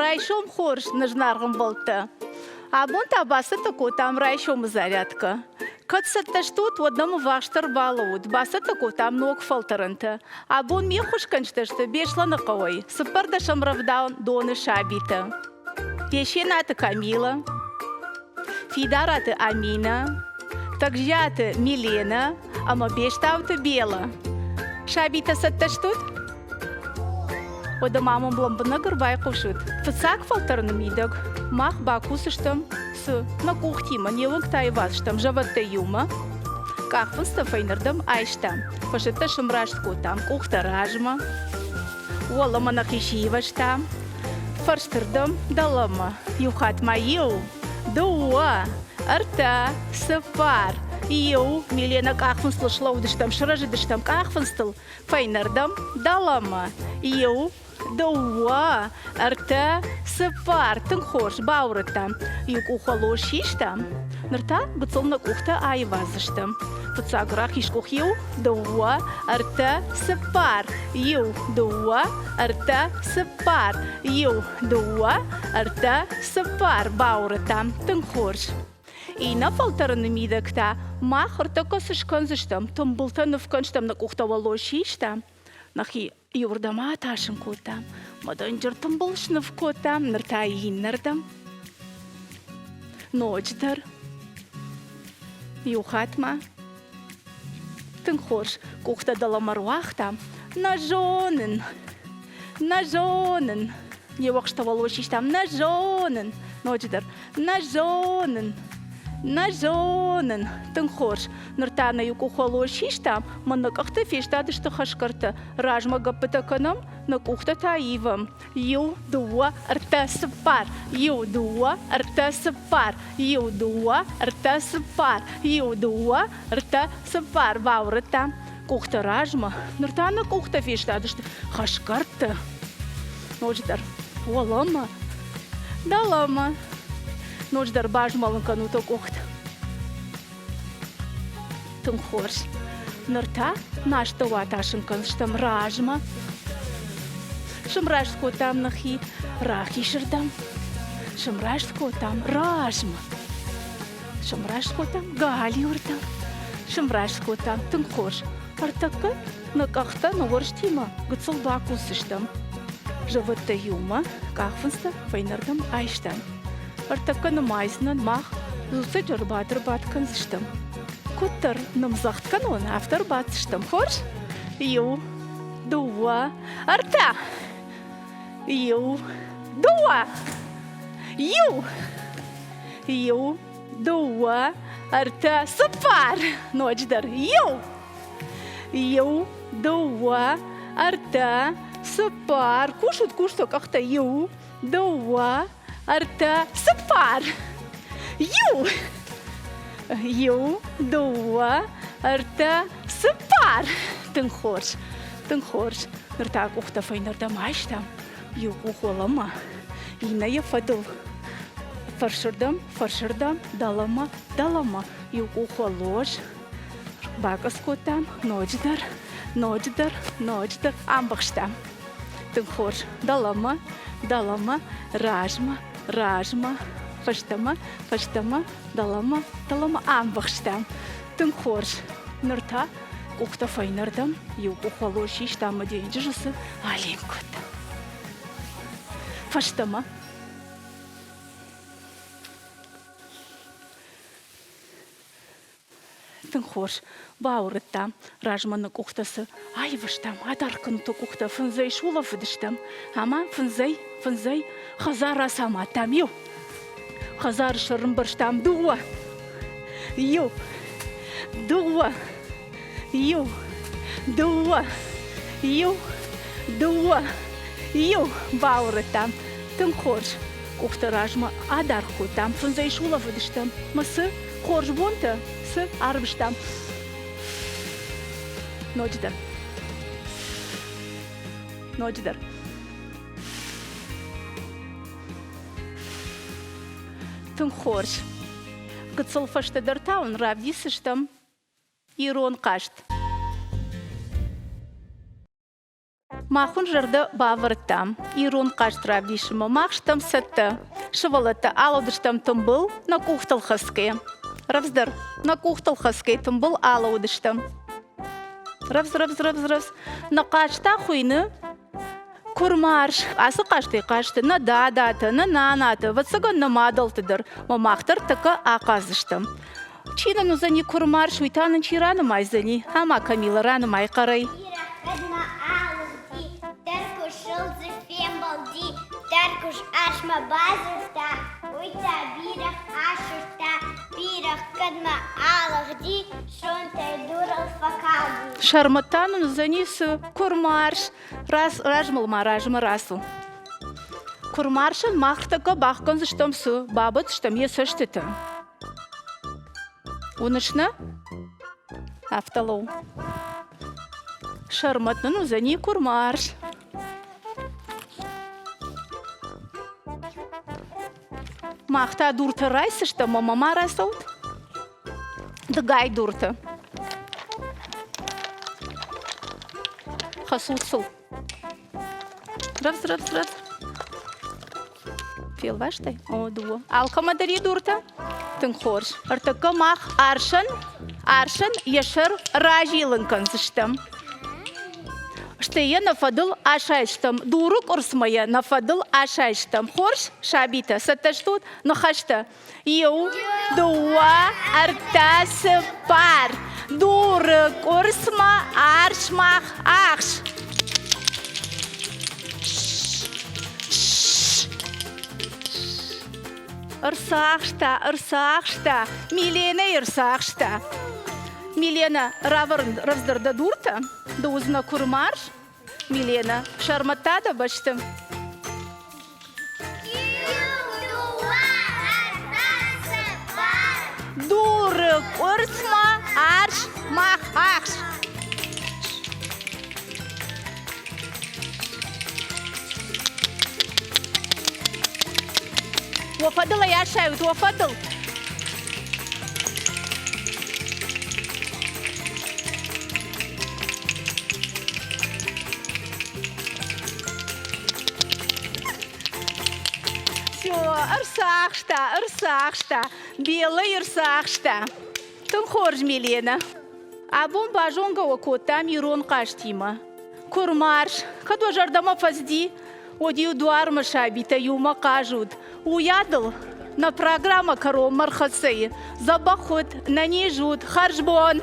Райсом хорз, нӕ зынаргъ ӕмбӕлттӕ! Абон та бацӕттӕ кодтам райсомы зарядкӕ. Кӕд цӕттӕ стут, уӕд нӕм ӕввахсдӕр балӕуут. Бацӕттӕ кодтам ног фӕлтӕрӕнтӕ. Абон ме ххуысгӕнджытӕ сты Беслӕны хъӕуӕй, цыппӕрдӕсӕм рӕвдауӕндоны сабитӕ. Бесенаты Камила, Фидараты Аминӕ, Тӕгзиаты Миленӕ ӕмӕ Бестауты Бела. Сабитӕ цӕттӕ стут? Уӕдӕ ма мӕм лӕмбынӕг ӕрбайхъусут. Фыццаг фӕлтӕрыны мидӕг мах бакусыстӕм цы? Нӕ къухтимӕ не уӕнгтӕ айвазтам зӕвӕттӕ иумӕ, къахфындзтӕ фӕйнӕрдӕм айстам, фӕсӕттӕ сымраст кодтам къухтӕ размӕ, уӕлӕмӕ нӕхи сивӕзтам, фӕрстырдӕм дӕлӕмӕ. Иу хатт ма иу, дыууӕ, ӕртӕ, цыппар, иу. Милена къахфындзтыл слӕууыдыстӕм, сырӕзыдыстӕм къахфындзтыл, фӕйнӕрдӕм дӕлӕмӕ. Иу, дыууӕ, ӕртӕ, цыппар. Тынг хорз, бауырыдтам. Иу къухвӕллой систам. Ныр та гыццыл нӕ къухтӕ аиваздзыстӕм. Фыццаг рахиз къух иу, дыууӕ, ӕртӕ, цыппар. Иу, дыууӕ, ӕртӕ, цыппар. Иу, дыууӕ, ӕртӕ, цыппар. Бауырыдтам. Тынг хорз. Иннӕ фӕлтӕрыны мидӕг та мах ӕртӕккӕ цы скӕндзыстӕм, тымбылтӕ ныв кӕндзыстӕм, нӕ къухтӕ уӕллой систам, нӕхи иуырдӕм атасын кодтам, мӕ дынджыр тымбыл сныв кодтам, ныр та иннӕрдӕм. Ноджыдӕр. Иу хатт ма. Тынг хорз. Къухтӕ дӕлӕмӕ руагътам. Нӕ зонын. Нӕ зонын. Не уӕхстӕ уӕллой систам. Нӕ зонын. Ноджыдӕр. Нӕ зонын. Нӕ зонын. Тынг хорз. Ныр та нӕ иу къух уӕллой систам, мӕ нӕ къӕхтӕ фестадысты хӕсгӕртӕ. Размӕ гӕппытӕ кӕнӕм, нӕ къухтӕ та ивӕм. Иу, дыууӕ, ӕртӕ, цыппар. Иу, дыууӕ, ӕртӕ, цыппар. Иу, дыууӕ, ӕртӕ, цыппар. Иу, дыууӕ, ӕртӕ, цыппар. Бауырыдта къухтӕ размӕ. Ныр та нӕ къухтӕ фестадысты хӕсгӕрдтӕ. Ноджыдӕр уӕлӕмӕ, дӕлӕмӕ. Ноджыдӕр базмӕлын кӕнут уӕ къухтӕ. Тынг хорз. Ныр та нӕ астӕу атасын кӕндзыстӕм размӕ. Сымраст кодтам нӕхи рахизырдӕм. Сымраст кодтам размӕ. Сымраст кодтам галиуырдӕм. Сымраст кодтам тынг хорз. Ӕртӕккӕ нӕ къӕхтӕ нӕ уӕрстимӕ гыццыл бакусдзыстӕм. Зӕвӕттӕ иумӕ, къахфындзтӕ фӕйнӕрдӕм айстам. Ӕртӕккӕ нымайдзынӕн мах дзуццӕджы ӕрбад-ӕрбад кӕндзыстӕм. Куыддӕр нымдзӕгъд кӕнон, афтӕ ӕрбаддзыстӕм. Хорз? Иу, дыууӕ, ӕртӕ! Иу, дыууӕ! Иу! Иу, дыууӕ, ӕртӕ, цыппар! Ноджыдӕр иу! Иу, дыууӕ, ӕртӕ, цыппар! Кусут, кусут къӕхтӕ. Иу, дыууӕ, ӕртӕ, цыппар! Иу! Иу, дыууӕ, ӕртӕ, цыппар! Тынг хорз, тынг хорз. Ныр та къухтӕ фӕйнӕрдӕм айстам. Иу къух уӕлӕмӕ, иннӕ йӕ фӕдыл. Фӕрсырдӕм, фӕрсырдӕм, дӕлӕмӕ, дӕлӕмӕ. Иу къух уӕллоз. Бакъӕдз кодтам, ноджыдӕр, ноджыдӕр, ноджыдӕр амбӕхстам. Тынг хорз. Дӕлӕмӕ, дӕлӕмӕ, размӕ, размӕ, фӕстӕмӕ, фӕстӕмӕ, дӕлӕмӕ, дӕлӕмӕ амбӕхстам. Тынг хорз. Ныр та къухтӕ фӕйнӕрдӕм, иу къух уӕллой систам ӕмӕ денджызы цы аленк кодта. Фӕстӕмӕ. Тынг хорз бауырыдта, размӕ нӕ къухтӕ цы аивӕзтам, адаргъ кӕнут къухтӕ, фындзӕй сулӕфыдыстӕм ӕмӕ фындзӕй, фындзӕй хӕдзар ацамадтам. Иу хӕдзары сӕр ӕмбӕрзтам дыууӕ, иу, дыууӕ, иу, дыууӕ, иу, дыууӕ, иу бауырыдтам. Тынг хорз къухтӕ размӕ адаргъ кодтам, фындзӕй сулӕфыдыстӕм мӕ цы Хорз бонтӕ цы арвыстам. Ноджыдӕр. Ноджыдӕр. Тынг хорз. Гыццыл фӕстӕдӕр та уын равдисдзыстӕм ирон хъазт. Мах уын зӕрдӕ бавӕрдтам ирон хъазт равдисынмӕ. Мах стӕм цӕттӕ. Сывӕллӕттӕ алӕудыстӕм тымбыл, нӕ къухтыл хӕцгӕ. Рӕвдздӕр, нӕ къухтыл хӕцгӕ тымбыл алӕудыстӕм. Рӕвдз, рӕвдз, рӕвдз, рӕвдз. Нӕ хъазт та хуыйны Куырмарс. Ацы хъазтӕй хъазты нӕ дадатӕ, нӕ нанатӕ, ӕвӕццӕгӕн нӕ мадӕлты дӕр. Мӕ мах дӕр тӕккӕ ахъаздзыстӕм. Чи нын уыдзӕни куырмарс, уый та нын чи ранымайдзӕни? Ӕмӕ Камила ранымай хъӕрӕй. Бирӕгъ алыгъди, тӕрхъусыл дзы фембӕлди, тӕрхъус арсмӕ бадзырдта, уый та бирӕгъ асырдта, бирӕгъ кӕдмӕ алыгъди, сонтӕй дурыл фӕкалди. Сӕрмӕт та нын уыдзӕни цы? Куырмарс. Раз, размыл ма размӕ рацу. Куырмарсӕн мах тӕккӕ бахгӕндзыстӕм цы? Бабӕтдзыстӕм йӕ цӕстытӕ. Уыныс нӕ? Афтӕ лӕуу. Сӕрмӕт нын уыдзӕни куырмарс. Мах та дуртӕ райсдзыстӕм ӕмӕ ма рацӕут. Дыгай дуртӕ. Хӕцут сыл. Рӕвдз, рӕвдз, рӕвдз. Фелвӕстай? О, дыууӕ. Алкӕмӕ дӕр и дуртӕ? Тынг хорз. Ӕртӕккӕ мах арсӕн, арсӕн йӕ сӕр разилын кӕндзыстӕм. Стӕй йӕ нӕ фӕдыл асайстӕм. Дуры къуырцмӕ йӕ нӕ фӕдыл асайстӕм. Хорз, сабитӕ, цӕттӕ стут? Ныхӕстӕ. Иу, дыууӕ, ӕртӕ, цыппар. Дуры къуырцмӕ арс мах ахс. Ӕрцахста, ӕрцахста, Миленӕйы ӕрцахста. Милена, равӕрын рӕвдздӕр дӕ дуртӕ, ды уыдзынӕ куырмарс. Милена, сӕрмӕттӕ дӕ бӕсты. Дуры къуырцмӕ арс мах ахс. Уӕ фӕдыл ӕй асайут, уӕ фӕдыл! Все, ӕрцахста, ӕрцахста, Беллӕйы ӕрцахста. Тынг хорз, Милена. Абон базонгӕ уӕ кодтам ирон хъазтимӕ. Куырмарс, кӕд уӕ зӕрдӕмӕ фӕцыди, уӕд-иу дуармӕ сабитӕ иумӕ хъазут. Уыйадыл нӕ программӕ кӕронмӕ рхӕццӕ и. Дзӕбӕх ут, нӕниз ут, хӕрзбон!